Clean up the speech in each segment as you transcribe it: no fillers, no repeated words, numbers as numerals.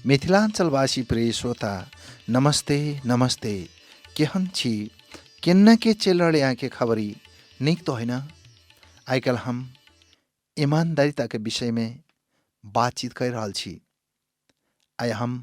मिथिलाञ्चलवासी प्रिय श्रोता, नमस्ते नमस्ते। केहन छी? केन्ना के चलि रहल अहाँके खबरी? नीक तो है न? आइ काल्हि हम ईमानदारिताके विषयमे बातचीत करि रहल छी। आइ हम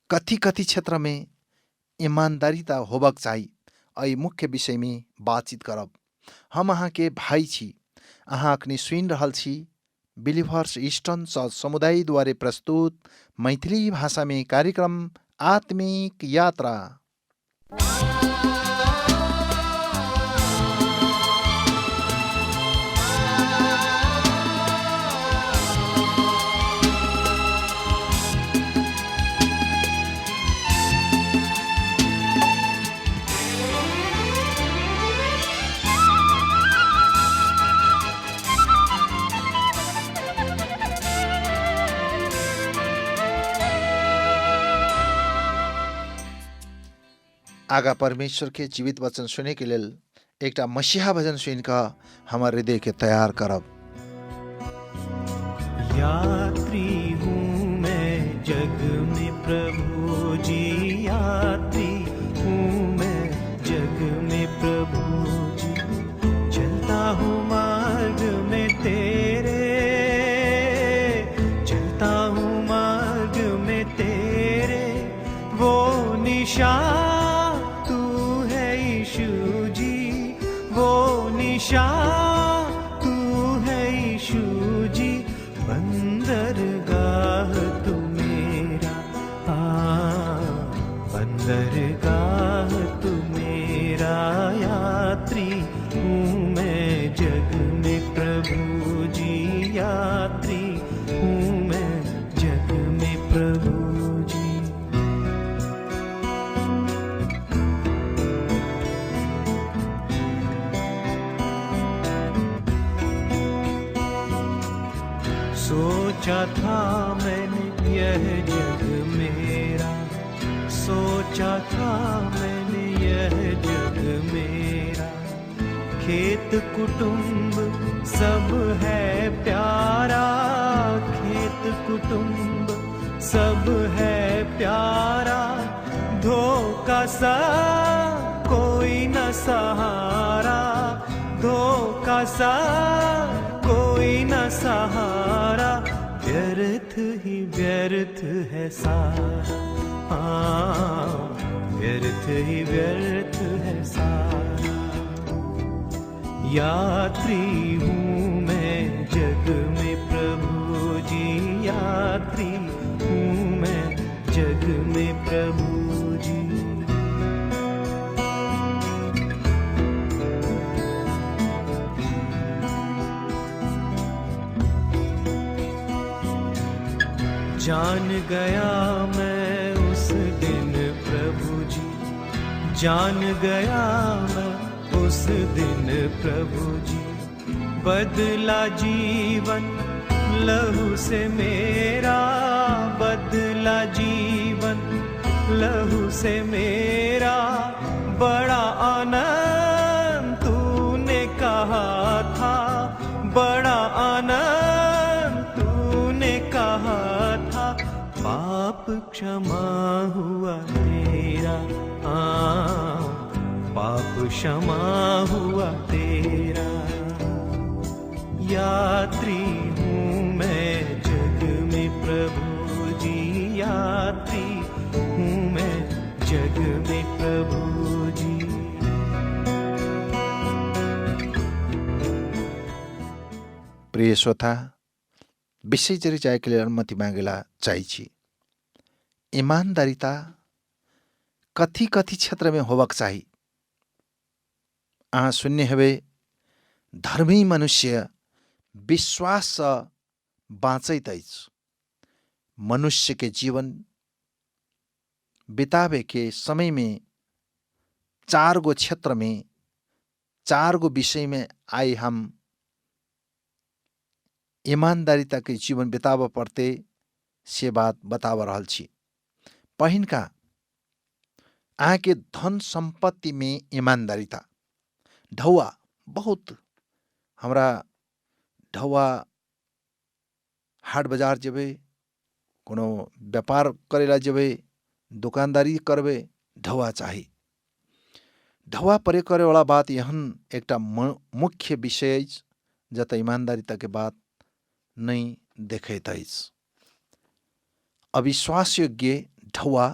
कथी कथी क्षेत्रमे ईमानदारिता होबक चाही, एहि मुख्य विषयमे बातचीत करब। हम अहाँके भाइ छी। अहाँ अखनी सुनि रहल छी बिलिभर्स ईस्टर्न चर्च समुदाय द्वारे प्रस्तुत मैथिली भाषामे कार्यक्रम आत्मिक यात्रा। आगा परमेश्वर के जीवित वचन सुने के लेल एकटा मसीहा भजन सुनि कऽ हमर हृदय के तैयार करब। यात्री हूँ मैं जग में प्रभु जी, यात्री हूँ मैं जग में प्रभु जी, चलता हूँ मार्ग में तेरे, चलता हूँ मार्ग में तेरे, वो निशान तू है यीशु जी, वो निशान तू है यीशु जी, बंदरगाह तू मेरा, हाँ बंदरगाह तू मेरा, यात्री हूँ मैं जग में प्रभु जी, यात्री हूँ मैं जग में प्रभु जी। सोचा था मैंने यह जग मेरा, सोचा था मैंने यह जग मेरा, खेत कुटुंब सब है प्यारा, खेत कुटुंब सब है प्यारा, धोखा सा कोई न सहारा, धोखा सा कोई न सहारा, व्यर्थ ही व्यर्थ है सारा, हाँ व्यर्थ ही व्यर्थ है सारा, यात्री हूँ मैं जग में प्रभु जी, यात्री हूँ मैं जग में प्रभु जी। जान गया मैं उस दिन प्रभु जी, जान गया मैं उस दिन प्रभु जी, बदला जीवन लहू से मेरा, बदला जीवन लहू से मेरा, बड़ा आनंद तूने कहा था, बड़ा आनंद तूने कहा था, पाप क्षमा हुआ तेरा, हाँ पाप क्षमा हुआ तेरा, यात्री हूँ मैं जग में प्रभु जी, यात्री हूँ मैं जग में प्रभु जी। प्रिय श्रोता, विषय जरि जायके लेल अनुमति मांगेला चाहै छी। ईमानदारिता कथी कथी क्षेत्रमे होबक चाही? अहाँ सुनने हेबै, धर्मी मनुष्य विश्वाससँ बाँचैत अछि। मनुष्यके जीवन बिताबेके समयमे चार गो क्षेत्रमे, चार गो विषयमे आइ हम ईमानदारिताके जीवन बिताबऽ पड़तै, से बात बताबऽ रहल छी। पहिनका अहाँके धन सम्पत्तिमे ईमानदारिता। ढौआ बहुत हमरा ढौआ हाट बजार जेबै, कोनो व्यापार करै लए जेबै, दोकानदारी करबै, ढौआ चाही। ढौआ प्रयोग करैवला बात एहन एकटा मुख्य विषय अछि जतऽ ईमानदारिताके बात नहि देखैत अछि। अविश्वासयोग्य ढौआ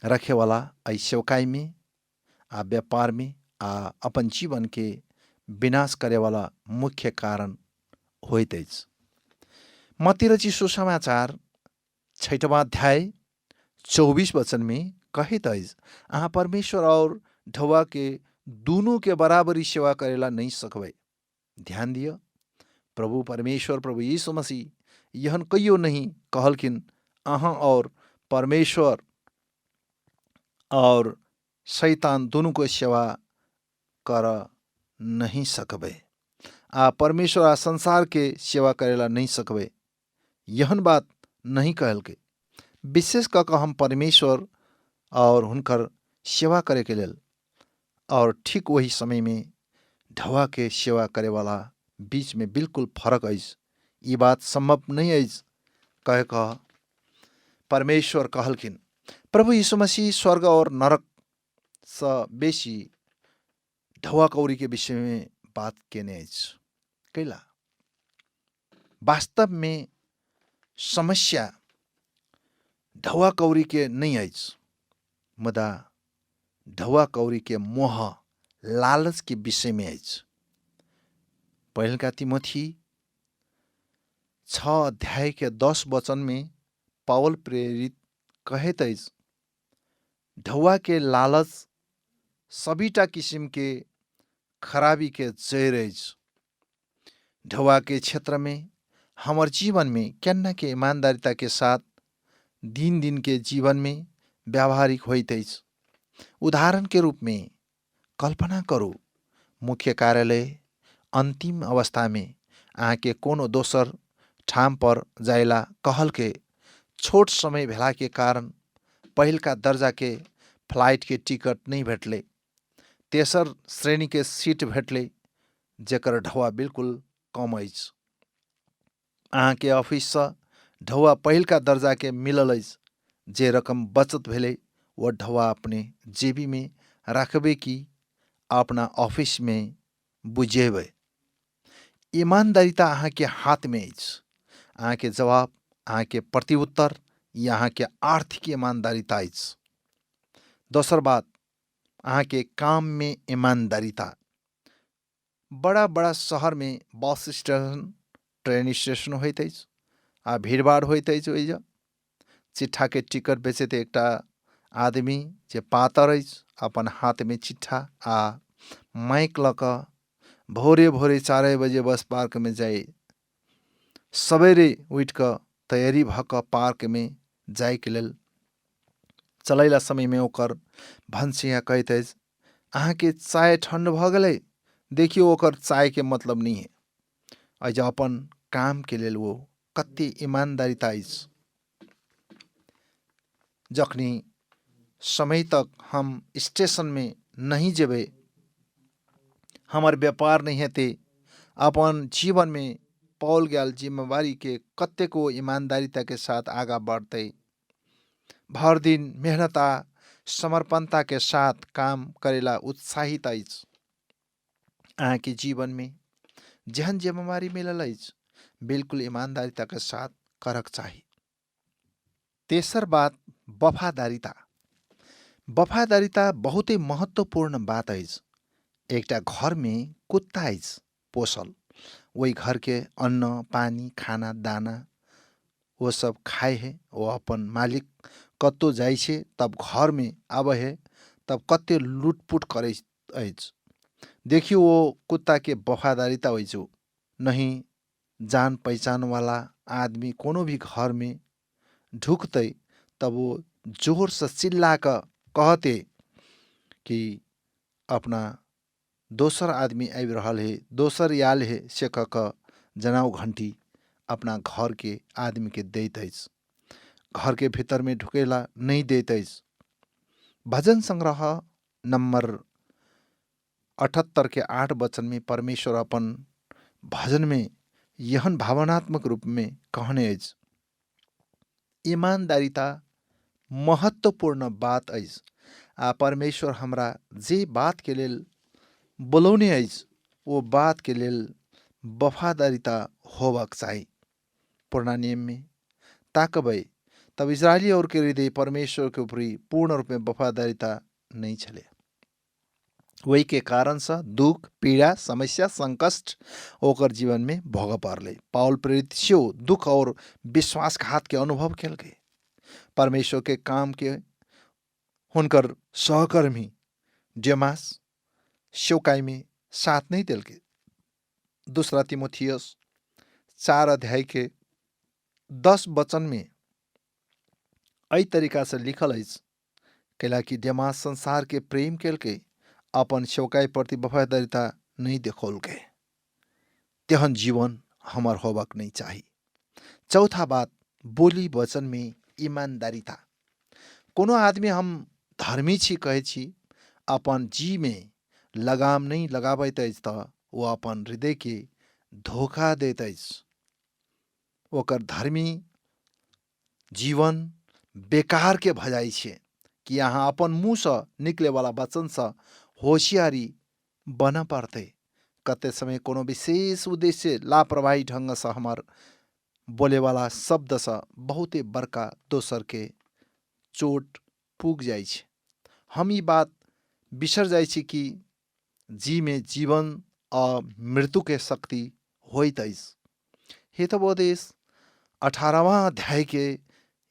रखेवाला एहि सेवकाइमे आ व्यापारमे आ अपन जीवनके विनाश करेवाला मुख्य कारण होइत अछि। मत्ती रचित सुसमाचार 6वां अध्याय 24 वचनमे कहैत अछि, अहाँ परमेश्वर और ढौआके दुनूके बराबरी सेवा करेला नहि सकबै। ध्यान दिअ, प्रभु परमेश्वर प्रभु यीशु मसीह एहन कहियो नहि कहलखिन अहाँ और परमेश्वर और शैतान दुनूके सेवा कर नहि सकबै आ परमेश्वर आ संसारके सेवा करेला नहि सकबै, एहन बात नहि कहलकै। विशेष कऽ कऽ हम परमेश्वर और हुनकर सेवा करैके लेल और ठीक ओहि समयमे ढौआके सेवा करेवाला बीचमे बिल्कुल फरक अछि। ई बात सम्भव नहि अछि कह कऽ परमेश्वर कहलखिन। प्रभु यीशु मसीह स्वर्ग और नरक सँ बेसी ढौआ कौड़ीके विषयमे बात केने अछि। कैला वास्तवमे समस्या ढौआ कौड़ीके नहि अछि, मुदा ढौआ कौड़ीके मोह लालचके विषयमे अछि। पहिलका तिमोथी 6 अध्यायके 10 वचनमे पावल प्रेरित कहैत अछि, ढौआके लालच सबीटा किसिमके खराबीके जड़ि अछि। ढौआके क्षेत्रमे हमर जीवनमे केना के ईमानदारिताके साथ दिन दिनके जीवनमे व्यावहारिक होइत अछि। उदाहरणके रूपमे कल्पना करू, मुख्य कार्यालय अन्तिम अवस्थामे अहाँके कोनो दोसर ठाम पर जाइला कहलके। छोट समय भेलाके कारण पहिलका दर्जाके फ्लाइटके टिकट नहि भेटलै, तेसर श्रेणीके सीट भेटलै जेकर ढौआ बिल्कुल कम अछि। अहाँके ऑफिससँ ढौआ पहिलका दर्जाके मिलल अछि। जे रकम बचत भेलै ओ ढौआ अपने जेबीमे राखबै कि अपना ऑफिसमे बुझेबै? ईमानदारिता अहाँके हाथमे अछि। अहाँके जवाब, अहाँके प्रत्युत्तर ई अहाँके आर्थिक ईमानदारिता अछि। दोसर बात, अहाँके काममे ईमानदारिता। बड़ा बड़ा शहरमे बस स्टेशन, ट्रेन स्टेशन होइत अछि आ भीड़भाड़ होइत अछि। ओहि चिट्ठाके टिकट बेचैत एकटा आदमी जे पातर अछि, अपन हाथमे चिट्ठा आ माइक लऽ कऽ भोरे भोरे 4 बजे बस पार्कमे जाइ, सबेरे उठि कऽ तैयारी भऽ कऽ पार्कमे जाइके लेल चलैला समयमे ओकर भनसिया कहैत अछि, अहाँके चाय ठण्ड भऽ गेलै। देखियौ, ओकर चायके मतलब नहि है। एहि अपन कामके लेल ओ कते ईमानदारिता अछि। जखनी समय तक हम स्टेशनमे नहि जेबै, हमर व्यापार नहि हेतै। अपन जीवनमे पाओल गेल जिम्मेवारीके कतेको ईमानदारिताके साथ आगाँ बढ़तै। भर दिन मेहनत आ समर्पणताके साथ काम करेला उत्साहित अछि। अहाँके जीवनमे जेहन जिम्मेवारी मिलल अछि, बिल्कुल ईमानदारिताके साथ करक चाही। तेसर बात, वफादारिता। वफादारिता बहुते महत्वपूर्ण बात अछि। एकटा घरमे कुत्ता अछि पोसल। ओहि घरके अन्न पानी खाना दाना वो सब खाए है। वो अपन मालिक कतौ जाइ छै तब घरमे आबै है, तब कते लुटपुट करै अछि। देखियौ, वो कुत्ताके वफादारिता होइ छै। नहीं जान पहिचानवाला आदमी कोनो भी घरमे ढुकतै तब वो जोरसँ चिल्ला कऽ कहतै कि अपना दोसर आदमी आबि रहल है, दोसर आयल है, से कह कऽ जनाउ घण्टी अपना घरके आदमीके दैत अछि। घरके भीतरमे ढुकेला नहि दैत अछि। भजन संग्रह नम्बर 78 के 8 वचनमे परमेश्वर अपन भजनमे एहन भावनात्मक रूपमे कहने अछि, ईमानदारिता महत्वपूर्ण बात अछि आ परमेश्वर हमरा जे बातके लेल बोलौने अछि ओ बातके लेल वफादारिता होबाक चाही। पुराना नियममे ताकबै तब इजरायली औरके हृदय परमेश्वरके उपरी पूर्ण रूपमे वफादारिता नहि छलै। ओहिके कारणसँ दुख, पीड़ा, समस्या, संकष्ट ओकर जीवनमे भोगऽ पड़लै। पाउल प्रेरित सेहो दुख और विश्वासघातके अनुभव केलकै। परमेश्वरके कामके हुनकर सहकर्मी डेमास सेवकाइमे साथ नहि देलकै। दूसरा तिमोथियस 4 अध्यायके 10 वचनमे एहि तरीकासँ लिखल अछि, कैलाकि डेमास संसारके प्रेम केलकै, अपन सेवकाइ प्रति वफादारिता नहि देखौलकै। तेहन जीवन हमर होबाक नहि चाही। चौथा बात, बोली वचनमे ईमानदारिता। कोनो आदमी हम धर्मी छी कहै छी, अपन जीमे लगाम नहि लगाबैत अछि तऽ ओ अपन हृदयके धोखा दैत अछि। ओकर धर्मी जीवन बेकारके भऽ जाइ छै कि अहाँ अपन मुँहसँ निकलेवला वचनसँ होशियारी बनऽ पड़तै। कते समय कोनो विशेष उद्देश्य लापरवाही ढङ्गसँ हमर बोलेवला शब्दसँ बहुते बड़का दोसरके चोट पुग जाइ छै। हम ई बात बिसर जाइ छी कि जीमे जीवन आ मृत्युके शक्ति होइत अछि। हितोपदेश 18वां अध्यायके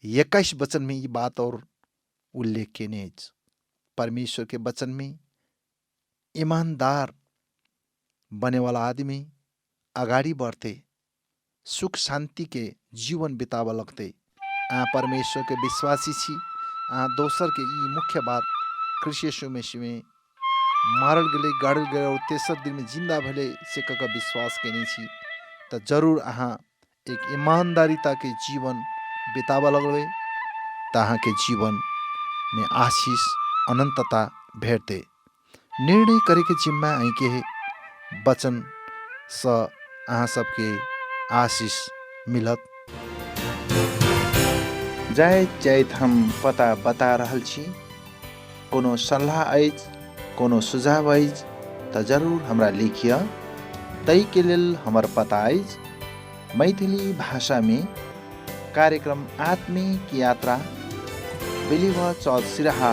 21 वचनमे ई बात और उल्लेख केने अछि। परमेश्वरके वचनमे ईमानदार बनेवाला आदमी अगाडि बढ्तै, सुख शान्तिके जीवन बिताबऽ लगतै। अहाँ परमेश्वरके विश्वासी छी, अहाँ दोसरके ई मुख्य बात ख्रीष्ट येशू मसीहमे मारल गेलै, गाड़ल गेलै और तेसर दिनमे जिन्दा भेलै से कऽ कऽ विश्वास केने छी तऽ जरूर अहाँ एक ईमानदारिताके जीवन बिताबऽ लगबै तऽ अहाँके जीवनमे आशीष अनन्तता भेटतै। निर्णय करैके जिम्मा अहीँके है। वचनसँ अहाँ सबके आशीष मिलत। जाइत जाइत हम पता बता रहल छी। कोनो सल्लाह अछि, कोनो सुझाव अछि तऽ जरूर हमरा लिखिअ। ताहिके लेल हमर पता अछि मैथिली भाषामे कार्यक्रम आत्मिक यात्रा, believer church Siraha,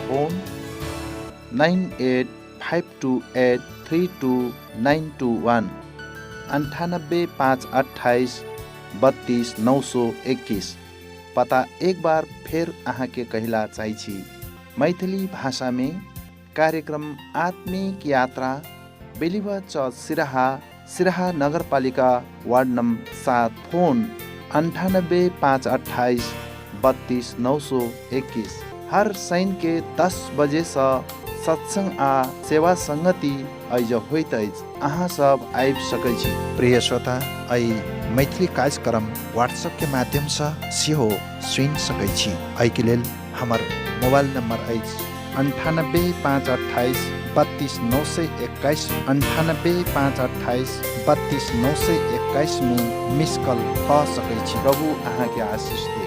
phone nine eight five two eight three two nine two one, अन्ठानब्बे पाँच अट्ठाइस बत्तीस नौ सौ एक्किस। पता एक बार फेर अहाँके कहिला चाहै छी, मैथिली भाषामे कार्यक्रम आत्मिक यात्रा, बेलिवा चर्च सिराहा, सिराहा नगरपालिका वार्ड नम्बर 7, फोन अन्ठानब्बे पाँच अट्ठाइस बत्तीस नौ सौ एक्किस। हर शनिके 10 बजेसँ सत्सङ्ग आ सेवा सङ्गति एहिज होइत अछि, अहाँ सब आबि सकै छी। प्रिय श्रोता, एहि मैथिली कार्यक्रम व्हाट्सएप के माध्यमसँ सेहो सुनि सकै छी। एहिके लेल हमर मोबाइल नंबर अछि अन्ठानब्बे पाँच अट्ठाइस बत्तीस नौ सय एक्काइस, अन्ठानब्बे पाँच अट्ठाइस बत्तीस नौ सय एक्काइस में मिस कॉल कऽ सकै छी। प्रभु अहाँके आशीष दे।